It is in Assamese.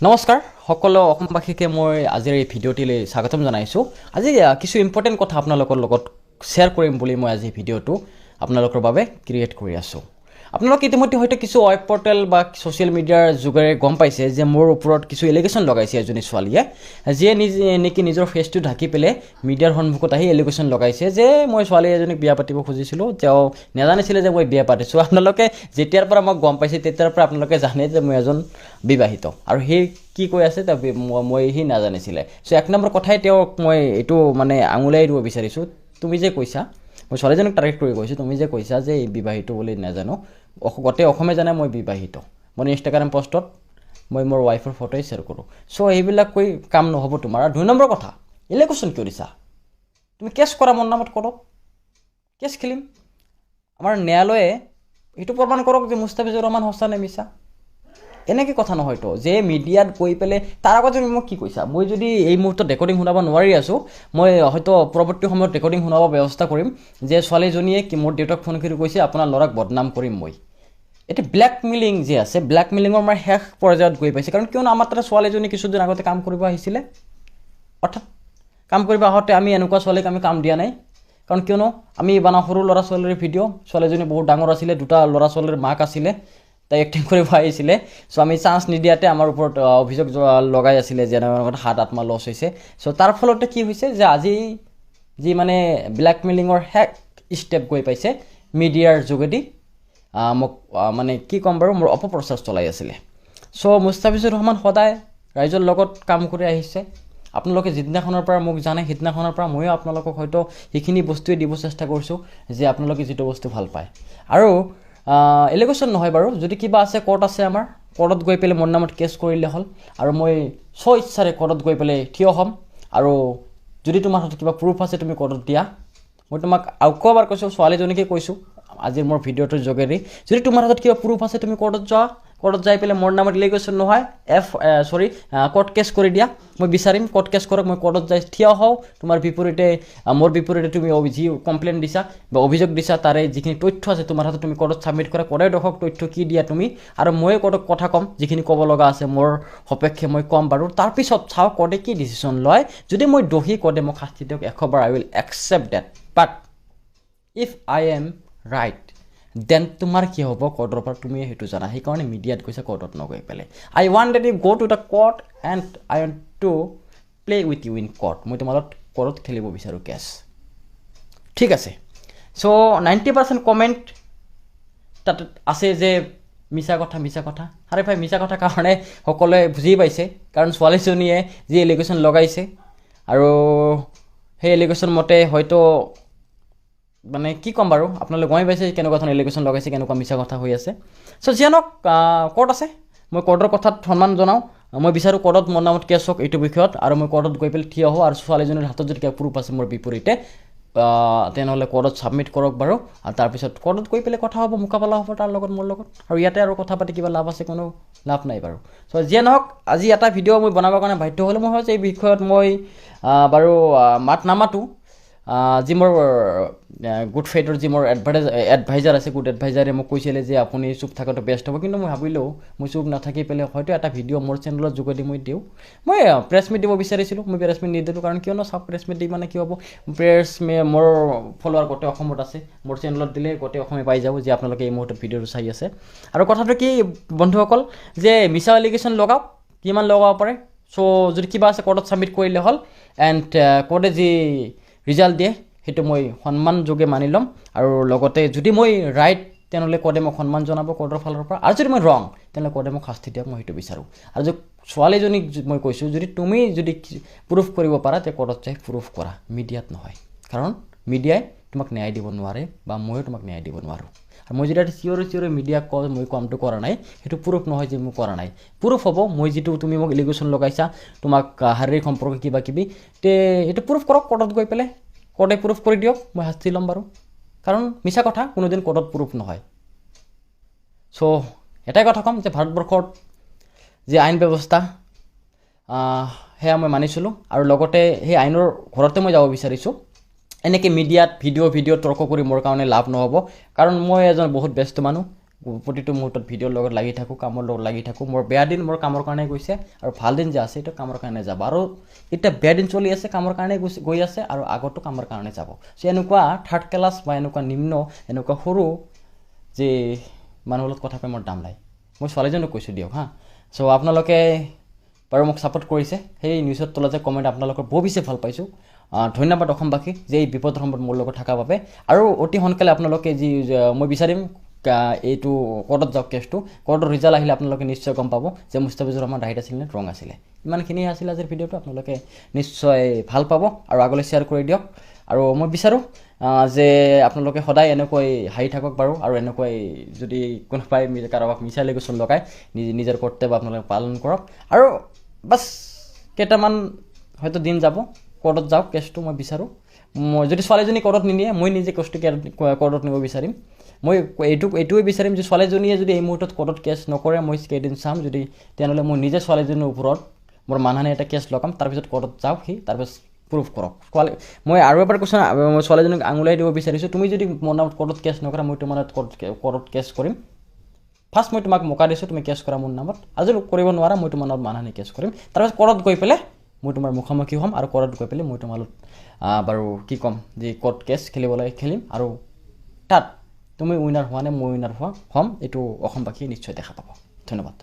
নমস্কাৰ সকলো অসমবাসীকে, মই আজিৰ এই ভিডিঅ'টিলৈ স্বাগতম জনাইছোঁ। আজি কিছু ইম্পৰ্টেণ্ট কথা আপোনালোকৰ লগত শ্বেয়াৰ কৰিম বুলি মই আজি ভিডিঅ'টো আপোনালোকৰ বাবে ক্ৰিয়েট কৰি আছোঁ। আপোনালোকে ইতিমধ্যে হয়তো কিছু ৱেব পৰ্টেল বা ছ'চিয়েল মিডিয়াৰ যোগেৰে গম পাইছে যে মোৰ ওপৰত কিছু এলিগেশ্যন লগাইছে এজনী ছোৱালীয়ে, যিয়ে নিজে নেকি নিজৰ ফেচটো ঢাকি পেলাই মিডিয়াৰ সন্মুখত আহি এলিগেশ্যন লগাইছে যে মই ছোৱালী এজনীক বিয়া পাতিব খুজিছিলোঁ, তেওঁ নাজানিছিলে যে মই বিয়া পাতিছোঁ। আপোনালোকে যেতিয়াৰ পৰা মোক গম পাইছে, তেতিয়াৰ পৰা আপোনালোকে জানে যে মই এজন বিবাহিত আৰু সেই কি কৈ আছে তেওঁ মই সি নাজানিছিলে। চ' এক নম্বৰ কথাই তেওঁক মই এইটো মানে আঙুলিয়াই দিব বিচাৰিছোঁ, তুমি যে কৈছা, মই ছোৱালীজনীক টাৰ্গেট কৰি কৈছোঁ, তুমি যে কৈছা যে এই বিবাহিত বুলি নাজানো, গোটেই অসমে জানে মই বিবাহিত। মই ইনষ্টাগ্ৰাম পষ্টত মই মোৰ ৱাইফৰ ফটোই শ্বেয়াৰ কৰোঁ। চ' এইবিলাক কৈ কাম নহ'ব তোমাৰ। আৰু দুই নম্বৰ কথা, এলিগেশ্যন কিয় দিছা তুমি? কেছ কৰা মোৰ নামত কৰক, কেছ খেলিম। আমাৰ ন্যায়ালয়ে এইটো প্ৰমাণ কৰক যে মুস্তাফিজুৰ ৰহমান সঁচা নে মিছা। এনেকৈ কথা নহয়তো যে মিডিয়াত গৈ পেলাই। তাৰ আগত তুমি মোক কি কৈছা? মই যদি এই মুহূৰ্তত ৰেকৰ্ডিং শুনাব নোৱাৰি আছোঁ, মই হয়তো পৰৱৰ্তী সময়ত ৰেকৰ্ডিং শুনাব ব্যৱস্থা কৰিম যে ছোৱালীজনীয়ে কি মোৰ দেউতাক ফোন কৰি কৈছে, আপোনাৰ ল'ৰাক বদনাম কৰিম মই। এতিয়া ব্লেকমেইলিং যে আছে, ব্লেকমেইলিঙৰ আমাৰ শেষ পৰ্যায়ত গৈ পাইছে। কাৰণ কিয়নো আমাৰ তাতে ছোৱালীজনী কিছুদিন আগতে কাম কৰিব আহিছিলে। অৰ্থাৎ কাম কৰিব আহোঁতে আমি এনেকুৱা ছোৱালীক আমি কাম দিয়া নাই। কাৰণ কিয়নো আমি বনাওঁ সৰু ল'ৰা ছোৱালীৰ ভিডিঅ'। ছোৱালীজনী বহুত ডাঙৰ আছিলে, দুটা ল'ৰা ছোৱালীৰ মাক আছিলে, তাই এক্টিং কৰিব আহিছিলে। চ' আমি চান্স নিদিয়াতে আমাৰ ওপৰত অভিযোগ লগাই আছিলে যে এনেকুৱা 7-8 মাহ লছ হৈছে। চ' তাৰ ফলতে কি হৈছে যে আজি যি মানে ব্লেকমেইলিঙৰ শেষ ষ্টেপ গৈ পাইছে, মিডিয়াৰ যোগেদি মোক মানে কি ক'ম বাৰু, মোৰ অপপ্ৰচাৰ চলাই আছিলে। চ' মুস্তাফিজুৰ ৰহমান সদায় ৰাইজৰ লগত কাম কৰি আহিছে। আপোনালোকে যিদিনাখনৰ পৰা মোক জানে, সিদিনাখনৰ পৰা ময়ো আপোনালোকক হয়তো সেইখিনি বস্তুৱে দিব চেষ্টা কৰিছোঁ যে আপোনালোকে যিটো বস্তু ভাল পায়। আৰু এলিগেশ্যন নহয় বাৰু, যদি কিবা আছে কোৰ্ট আছে আমাৰ, কোৰ্টত গৈ পেলাই মোৰ নামত কেছ কৰিলে হ'ল আৰু মই স্ব ইচ্ছাৰে কোৰ্টত গৈ পেলাই থিয় হ'ম। আৰু যদি তোমাৰ হাতত কিবা প্ৰুফ আছে, তুমি কোৰ্টত দিয়া। মই তোমাক আকৌ এবাৰ কৈছোঁ, ছোৱালীজনীকে কৈছোঁ আজিৰ মোৰ ভিডিঅ'টোৰ যোগেদি, যদি তোমাৰ হাতত কিবা প্ৰুফ আছে, তুমি কোৰ্টত যোৱা। কোৰ্টত যাই পেলাই মোৰ নামত এলিগেশ্যন নহয়, এফ চৰি কোৰ্ট কেছ কৰি দিয়া। মই বিচাৰিম কোৰ্ট কেছ কৰক, মই কোৰ্টত যাই থিয় হওঁ তোমাৰ বিপৰীতে। মোৰ বিপৰীতে তুমি যি কমপ্লেইন দিছা বা অভিযোগ দিছা, তাৰে যিখিনি তথ্য আছে তোমাৰ হাতত, তুমি কোৰ্টত ছাবমিট কৰা। কোৰ্টে দেখক তথ্য কি দিয়া তুমি আৰু ময়ো কোৰ্টত কথা ক'ম, যিখিনি ক'ব লগা আছে মোৰ সপক্ষে মই ক'ম বাৰু। তাৰপিছত চাওঁ কোৰ্টে কি ডিচিশ্যন লয়। যদি মই দোষী, কোৰ্টে মোক শাস্তি দিয়ক 100 বাৰ, I will accept that. But if I am right, then তোমাৰ কি হ'ব কোৰ্টৰ পৰা, তুমিয়ে সেইটো জানা। সেইকাৰণে মিডিয়াত গৈছে, কোৰ্টত নগৈ পেলাই। I want that you go to the court and I want to play with you in court. মই তোমাৰ লগত কোৰ্টত খেলিব বিচাৰোঁ কেছ। ঠিক আছে। চ' 90% কমেণ্ট তাত আছে যে মিছা কথা, মিছা কথা। আৰে ভাই, মিছা কথা কাৰণে সকলোৱে বুজি পাইছে। কাৰণ ছোৱালীজনীয়ে যি এলিগেশ্যন লগাইছে আৰু সেই এলিগেশ্যন মতে হয়তো মানে কি ক'ম বাৰু, আপোনালোকে গমেই পাইছে কেনেকুৱা ধৰণৰ এলিগেশ্যন লগাইছে, কেনেকুৱা মিছা কথা হৈ আছে। চ' যিয়ে নহওক, কোৰ্ট আছে, মই কোৰ্টৰ কথাত সন্মান জনাওঁ। মই বিচাৰোঁ কোৰ্টত মোৰ নামত কেছ হওক এইটো বিষয়ত আৰু মই কোৰ্টত গৈ পেলাই থিয় হওঁ। আৰু ছোৱালীজনীৰ হাতত যদি কিবা প্ৰুফ আছে মোৰ বিপৰীতে, তেনেহ'লে কোৰ্টত ছাবমিট কৰক বাৰু। আৰু তাৰপিছত কোৰ্টত গৈ পেলাই কথা হ'ব, মোকাবিলা হ'ব তাৰ লগত, মোৰ লগত। আৰু ইয়াতে আৰু কথা পাতি কিবা লাভ আছে? কোনো লাভ নাই বাৰু। চ' যিয়ে নহওক, আজি এটা ভিডিঅ' মই বনাবৰ কাৰণে বাধ্য হ'লোঁ। মই ভাবিছোঁ এই বিষয়ত মই বাৰু মাত নামাতোঁ। যি মোৰ গুড ফেইথৰ যি মোৰ এডভাইজাৰ আছে, গুড এডভাইজাৰে মোক কৈছিলে যে আপুনি চুপ থকাটো বেষ্ট হ'ব। কিন্তু মই ভাবিলোঁ মই চুপ নাথাকি পেলাই হয়তো এটা ভিডিঅ' মোৰ চেনেলৰ যোগেদি মই দিওঁ। মই প্ৰেছ মিট দিব বিচাৰিছিলোঁ, মই প্ৰেছ মিট নিদিলোঁ। কাৰণ কিয়নো চাওক, প্ৰেছ মিট দি মানে কি হ'ব? প্ৰেছ মোৰ ফলোৱাৰ গোটেই অসমত আছে, মোৰ চেনেলত দিলে গোটেই অসমে পাই যাব যে আপোনালোকে এই মুহূৰ্তত ভিডিঅ'টো চাই আছে। আৰু কথাটো কি বন্ধুসকল, যে মিছা এলিগেশ্যন লগাওক, কিমান লগাব পাৰে। চ' যদি কিবা আছে, কোৰ্টত ছাবমিট কৰিলে হ'ল এণ্ড কোৰ্টে যি ৰিজাল্ট দিয়ে, সেইটো মই সন্মানযোগে মানি ল'ম। আৰু লগতে যদি মই ৰাইট, তেনেহ'লে কোৰ্টে মোক সন্মান জনাব কোৰ্টৰ ফালৰ পৰা। আৰু যদি মই ৰং, তেনেহ'লে কোৰ্টে মোক শাস্তি দিয়ক, মই সেইটো বিচাৰোঁ। আৰু যদি ছোৱালীজনীক মই কৈছোঁ, যদি তুমি যদি প্ৰুফ কৰিব পাৰা, তে কোৰ্টত যাই প্ৰুফ কৰা, মিডিয়াত নহয়। কাৰণ মিডিয়াই তোমাক ন্যায় দিব নোৱাৰে বা ময়ো তোমাক ন্যায় দিব নোৱাৰোঁ। আৰু মই যেতিয়া চিঞৰি চিঞৰি মিডিয়াক কওঁ মই কামটো কৰা নাই, সেইটো প্ৰুফ নহয় যে মই কৰা নাই। প্ৰুফ হ'ব মই যিটো তুমি মোক এলিগেশ্যন লগাইছা, তোমাক শাৰীৰিক সম্পৰ্ক কিবা কিবি, তে সেইটো প্ৰুফ কৰক কোৰ্টত গৈ পেলাই। কোৰ্টে প্ৰুফ কৰি দিয়ক, মই শাস্তি ল'ম বাৰু। কাৰণ মিছা কথা কোনোদিন কোৰ্টত প্ৰুফ নহয়। চ' এটাই কথা ক'ম যে ভাৰতবৰ্ষত যি আইন ব্যৱস্থা, সেয়া মই মানিছিলোঁ আৰু লগতে সেই আইনৰ ঘৰতে মই যাব বিচাৰিছোঁ। এনেকৈ মিডিয়াত ভিডিঅ' ভিডিঅ' তৰ্ক কৰি মোৰ কাৰণে লাভ নহ'ব, কাৰণ মই এজন বহুত ব্যস্ত মানুহ। প্ৰতিটো মুহূৰ্তত ভিডিঅ'ৰ লগত লাগি থাকোঁ, কামৰ লগত লাগি থাকোঁ। মোৰ বেয়া দিন মোৰ কামৰ কাৰণে গৈছে আৰু ভাল দিন যে আছে এইটো কামৰ কাৰণে যাব। আৰু এতিয়া বেয়া দিন চলি আছে, কামৰ কাৰণে গৈছে, গৈ আছে আৰু আগতো কামৰ কাৰণে যাব। চ' এনেকুৱা থাৰ্ড ক্লাছ বা এনেকুৱা নিম্ন, এনেকুৱা সৰু যে মানুহৰ লগত কথা কৈ মোৰ দাম নাই। মই ছোৱালীজনক কৈছোঁ দিয়ক হা। চ' আপোনালোকে বাৰু মোক ছাপোৰ্ট কৰিছে, সেই নিউজত তলত যে কমেণ্ট আপোনালোকৰ বহু বেছি ভাল পাইছোঁ। ধন্যবাদ অসমবাসী যে এই বিপদৰ সময়ত মোৰ লগত থকাৰ বাবে। আৰু অতি সোনকালে আপোনালোকে যি মই বিচাৰিম এইটো কোৰ্টত যাওক, কেছটো কোৰ্টৰ ৰিজাল্ট আহিলে আপোনালোকে নিশ্চয় গম পাব যে মুস্তাফিজুৰ ৰহমান ৰাইট আছিলে নে ৰং আছিলে। ইমানখিনিয়ে আছিলে আজিৰ ভিডিঅ'টো, আপোনালোকে নিশ্চয় ভাল পাব আৰু আগলৈ শ্বেয়াৰ কৰি দিয়ক। আৰু মই বিচাৰোঁ যে আপোনালোকে সদায় এনেকৈ হাঁহি থাকক বাৰু, আৰু এনেকৈ যদি কোনোবাই কাৰোবাক মিছা এলিগেশ্যন লগাই নিজৰ কৰ্তব্য আপোনালোকে পালন কৰক। আৰু বাছ কেইটামান হয়তো দিন যাব, কোৰ্টত যাওক কেছটো মই বিচাৰোঁ। মই যদি ছোৱালীজনী কোৰ্টত নিনিয়ে, মই নিজে কেছটো কোৰ্টত নিব বিচাৰিম। মই এইটোৱে বিচাৰিম যে ছোৱালীজনীয়ে যদি এই মুহূৰ্তত কোৰ্টত কেছ নকৰে, মই কেইদিন চাম, যদি তেনেহ'লে মই নিজে ছোৱালীজনীৰ ওপৰত মোৰ মানহানি এটা কেছ লগাম, তাৰপিছত কোৰ্টত যাওক সি, তাৰপিছত প্ৰুভ কৰক। ছোৱালী মই আৰু এবাৰ কৈছোঁ, মই ছোৱালীজনীক আঙুলিয়াই দিব বিচাৰিছোঁ, তুমি যদি মোৰ নামত কোৰ্টত কেছ নকৰা, মই তোমাৰ নামত কোৰ্টত কেছ কৰিম। ফাৰ্ষ্ট মই তোমাক মোকা দিছোঁ, তুমি কেছ কৰা মোৰ নামত, আৰু যদি কৰিব নোৱাৰা মই তোমাৰ নামত মানহানি কেছ কৰিম। তাৰপিছত কোৰ্টত গৈ পেলাই মই তোমাৰ মুখামুখি হ'ম, আৰু কোৰ্টত গৈ পেলাই মই তোমাৰ লগত বাৰু কি ক'ম যে কোৰ্ট কেছ খেলিব লাগে খেলিম, আৰু তাত তুমি উইনাৰ হোৱা নে মই উইনাৰ হোৱা হ'ম, এইটো অসমবাসীয়ে নিশ্চয় দেখা পাব। ধন্যবাদ।